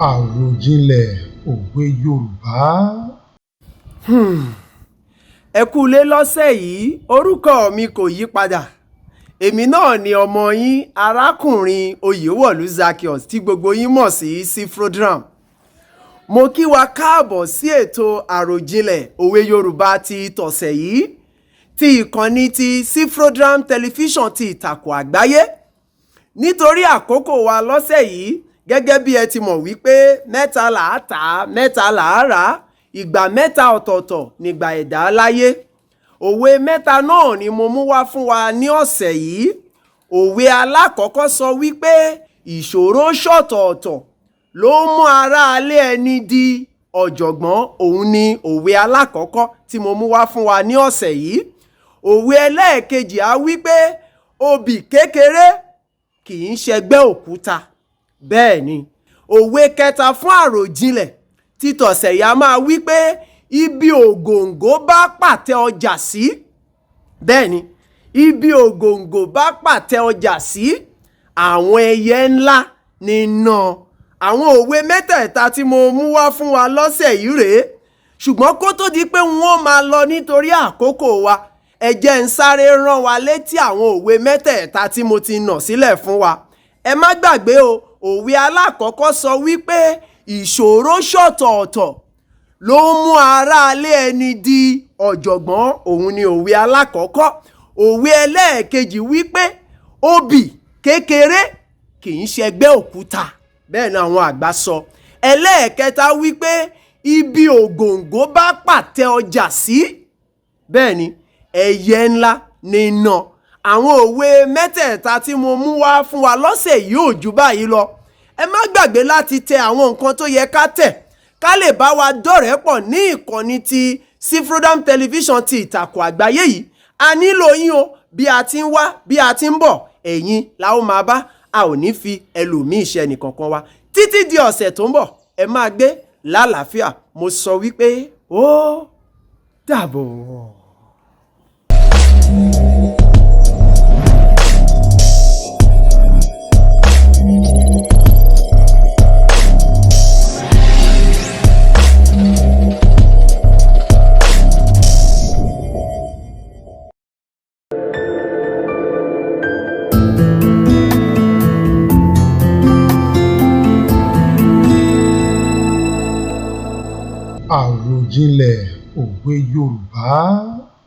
Àròjinlẹ̀ òwe Yorùbá. Ẹ kú ilé lọ́sẹ̀ yìí. Orúkọ mi kò yí padà, èmi náà ni ọmọ yín, arákùnrin Oyèwọ̀lú Zaccheaus, tí gbogbo yín mọ̀ sí Cfrodram. Mo kí wa káàbọ̀ sí ètò àròjinlẹ̀ òwe Yorùbá ti tọ̀sẹ̀ yìí, ti ìkànnì ti Cfrodram tẹlifíṣàn ti ìtàkùn àgbáyé. Nítorí àkókò wa lọ́sẹ̀ yìí, gẹ́gẹ́ bí ẹ ti mọ̀ wípé mẹ́ta là á tà á, mẹ́ta là á rà á, ìgbà mẹ́ta ọ̀tọ̀ọ̀tọ̀ nígbà ẹ̀dá láyé. Òwe mẹ́ta náà ni mo mú wá fún wa ní ọ̀sẹ̀ yìí. Òwe alákọ̀ọ́kọ́ sọ wípé ìṣòro ṣọ̀tọ̀ọ̀tọ̀ ló mú aráalé ẹni di ọ̀jọ̀gbọ́n. Òun ni òwe alákọ̀ọ́kọ́ tí mo mú wá fún wa ní ọ̀sẹ̀ yìí. Òwe ẹlẹ́ẹ̀kejì á wípé obì kékeré kì í ṣẹgbẹ́ òkúta. Bẹ́ẹ̀ ni òwe kẹta fún àròjinlẹ̀ títọ̀sẹ̀ yìí á máa wí pé ibi ògòǹgò bá pàtẹ ọjà sí. Bẹ́ẹ̀ ni, ibi ògòǹgò bá pàtẹ ọjà sí, àwọn ẹyẹ ńlá ní ná. Àwọn òwe mẹ́tẹ̀ẹ̀ta tí mo mú wá fún wa lọ́sẹ̀ yìí rèé. Ṣùgbọ́n kó tó di pé wọ́n máa lọ nítorí àkókò wa, ẹ jẹ́ ń sáré rán wa létí àwọn òwe mẹ́tẹ̀ẹ̀ta tí mo ti nà sílẹ̀ fún wa. Ẹ má gbàgbé o, òwe alákọ̀ọ́kọ́ sọ wípé ìṣòro ṣọ̀tọ̀ọ̀tọ̀ ló ń mú aráalé ẹni di ọ̀jọ̀gbọ́n. Òun ni òwe alákọ̀ọ́kọ́. Òwe ẹlẹ́ẹ̀kejì wípé obì kékeré kì í ṣẹgbẹ́ òkúta. Bẹ́ẹ̀ ni àwọn àgbà sọ. Ẹlẹ́ẹ̀kẹta wípé ibi ògòǹgò bá pàtẹ ọjà sí, bẹ́ẹ̀ ni ẹyẹ ńlá ní ná. Àwọn òwe mẹ́tẹ̀ẹ̀ta tí mo mú wá fún wa lọ́sẹ̀ yìí ò ju báyìí lọ. Ẹ má gbàgbé láti tẹ àwọn nǹkan tó yẹ ká tẹ̀ ká lè bá wa dọ̀rẹ́ pọ̀ ní ìkànnì ti Cfrodram tẹlifíṣàn ti ìtàkùn àgbáyé yìí. A nílò yín o. Bí a ti ń wá, bí a ti ń bọ̀, ẹ̀yin la ó máa bá. A ò ní fi ẹlòmíì ṣe ẹnìkankan wa. Títí di ọ̀sẹ̀ tó ń bọ̀, ẹ máa gbé lálàáfíà. Mo sọ wípé ó dàbọ̀. Àròjinlẹ̀ òwe Yorùbá.